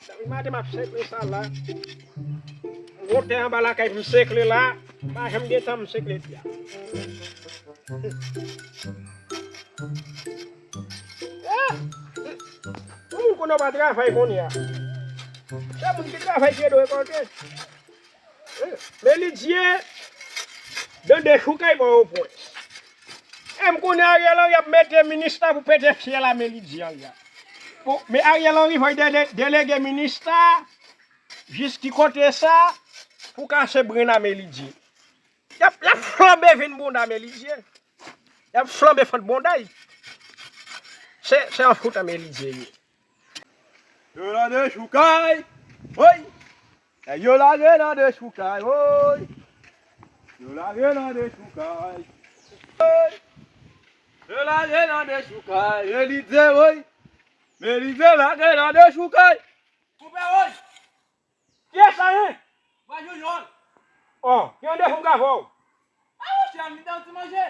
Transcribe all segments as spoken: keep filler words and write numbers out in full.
Depi maten m ap sekle sa la. M gon tè anba lakay pou m sekle la. M pa janm gen tan m sekle tè a. Ah! Moun konnen w pa travay kounye a. Se moun ki travay ki ede w rekòlte. Melidye, nan dechoukay Pòtoprens. E m konnen Ariel Henry ap mete minista pou pete fyèl a Melidye Henry a. Bon, men Ariel Henry fòk dele-, delege minista jis ki kote sa pou kase brenn a Melidye. Y ap, y ap flanbe vin bonda Melidye. Y ap flanbe fant bonda y. Se, se yon fout a Melidye ye. Yo nan dechoukay, woy! Nèg yo lage nan dechoukay, woy! Yo lage nan dechoukay, woy! Yo lage nan dechoukay, Melidye, woy! Melidye lage nan dechoukay! Koupe, woy! Kiyès sa ye? Mwen Joujòl. Oh, ki randevou m ka fè w? A, monchè, m vin da yon ti manje.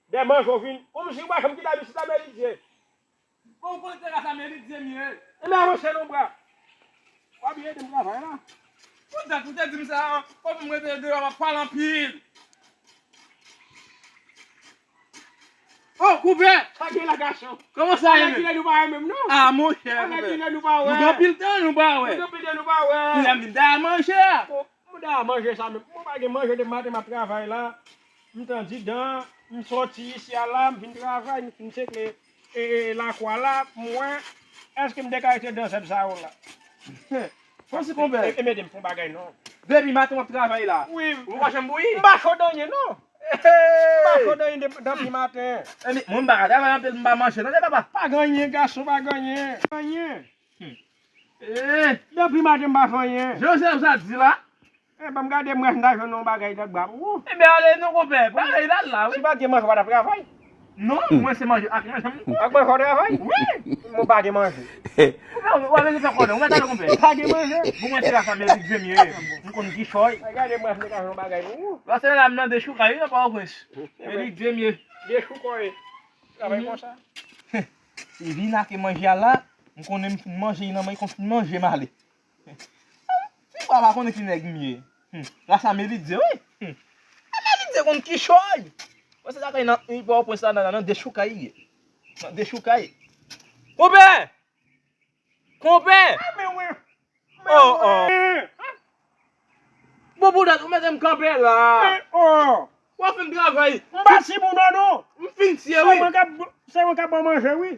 De manje w vin. Kòmsi w pa janm kite abitid a Melidye. Bon, ou konnen se grasa Melidye m ye. Ebyen, avanse non, bra. W ap ede m travay la. Poutèt ou te di m sa, fò pou m rete deyò, m ap pale anpil. Oh, konpè! Sa gen la, gason? Kòman sa ye menm? Ann kilè nou pa wè menm, non? Ah, monchè, konpè. Ann kilè nou pa wè. Nou gen anpil tan nou pa wè. Nou gen anpil tan nou pa wè. Kounye a m vin da manje a. Bon, m da manje sa menm. Mwen pa gen manje depi maten m ap travay la. M tan didan, m sòti isi a la, m vin travay, m fin sekle, e, e, lakwa la, m wè, èske m te ka rete dan zèb sa yo la? Kòmsi konpè. E, e, mete m fon bagay non. Depi maten w ap travay la. Wi. Ou pa janm bouyi? M pa cho dan anyen non. M pa cho dan anyen depi, depi maten. E, men, mwen m pa ka travay anpil, m pa manje. Tande papa. Pa gen anyen, gason, pa gen anyen. Anyen. Hmm. Eh. Depi maten m pa fè anyen. Joseph sa di la. Eh, ban m gade m wè si m ta jwenn yon bagay nan bra pou ou. Ebyen, ale non, konpè. Pral la, la, wi. Si pa t gen manje, w pa t ap travay. Non, mwen se manje ak manje m. Ak manje w travay? Wi. Mwen pa gen manje. Konpè, w ap rete fè kòlè, w mèt ale, konpè. Pa gen manje. Bon, mwen se la fanmi Melidye m ye. M konn kichòy. Ay, gade m wè si m ta jwenn yon bagay pou ou. Paske la m nan dechoukay, wi, nan Pòtoprens. Melidye m ye. Dechoukay. Travay konsa. Li vin ak manje a la, m konnen m fin manje, li nan men, li konn fin manje m ale. Ti bwa pa konnen ki nèg m ye. Hmm. Gras a Melidye, wi. Hmm. A Melidye konn kichòy. Mwen se lakay nan Pòtoprens la, nan, nan dechoukay li ye. Nan dechoukay. Konpè! Konpè! Oh, oh. Bon, poutèt ou mete m kanpe la. Men, oh. W ap fè m travay. M pa timoun non, non. M fin tiye, wi. Se mwen k ap, se mwen k ap ban manje, wi.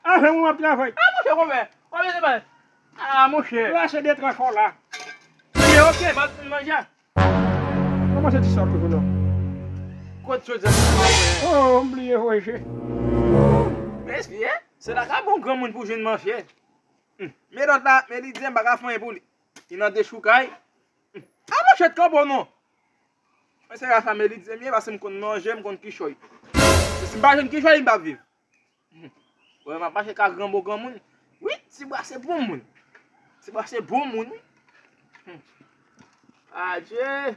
Avè mwen w ap travay. Ah, monchè, konpè. W ap mete bay. Ah, monchè. Lase de tranch la. Ye, ok, m ap fin manje. Kòman se ti sa toujou non? Kot sot sa? Oh, m bliye voye je. Mèsi, eh. Se la ka bon granmoun pou jwenn manje. Hmm. Men lòt la, Melidye m pa ka fè anyen pou li. Li nan dechoukay. Hmm. A monchè, kanpo non. Mwen se rafa Melidye m ye, paske m konn manje, m konn kichòy. Si m pa jwenn kichòy, m p ap viv. Hmm. Wè, m ap mache ka granbo granmoun. Wi, ti bwa se bon moun. Ti bwa se bon moun, wi. Hmm. Adje.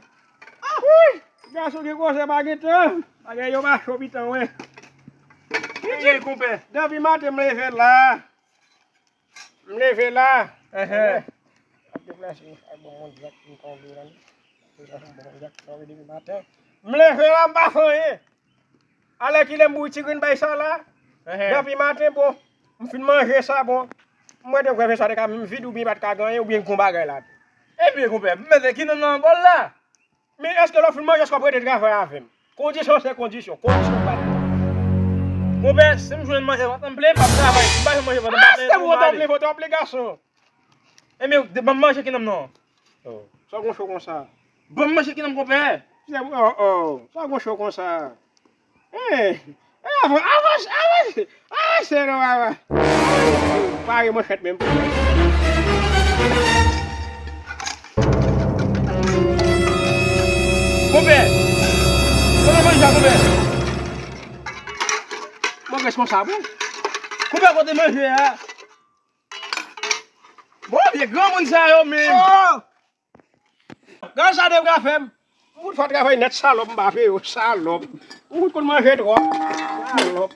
Ah! Wi! Gason gen koze pa gen tan. Bagay yo pa cho pitan, wen. Ki konpè? Depi maten m leve la. M leve la. Enhen. Ap deplase, ak bon moun djak m tonbe la. Bon moun djak m tonbe depi maten. M leve la, m pa fè anyen. Alèkile m bouyi ti grenn bay sa la. Enhen. Depi maten, bon, m fin manje sa, bon. M wè de vre sa te ka menm vide oubyen pa t ka gen anyen oubyen gon bagay la. Ebyen, konpè, m mete ki nonm nan bòl la? Men èske lè w fin manje, èske w ap rete travay avè m? Kondisyon se kondisyon. Kondisyon pa. Konpè, si m jwenn manje pandan m plenn, m ap travay. Si m pa jwenn manje pandan m plenn, m ap plenn, m ap plenn gason. Ebyen, ban m manje ki nonm nan. Oh, sa w gon cho konsa? Ban m manje ki nonm, konpè. Oh, oh, sa w gon cho konsa? Eh, eh, avan, avanse, avanse, avanse non, papa. Pare manchèt menm. Konpè! Konpè, manje a, konpè! Mwen responsab, wi. Konpè, kote manje a? Bon, vye granmoun sa yo menm. Oh! Gad sa de bra fè m. M fout fè travay nèt, salòp, m pa peye w, salòp. M fout konn manje twòp. Salòp.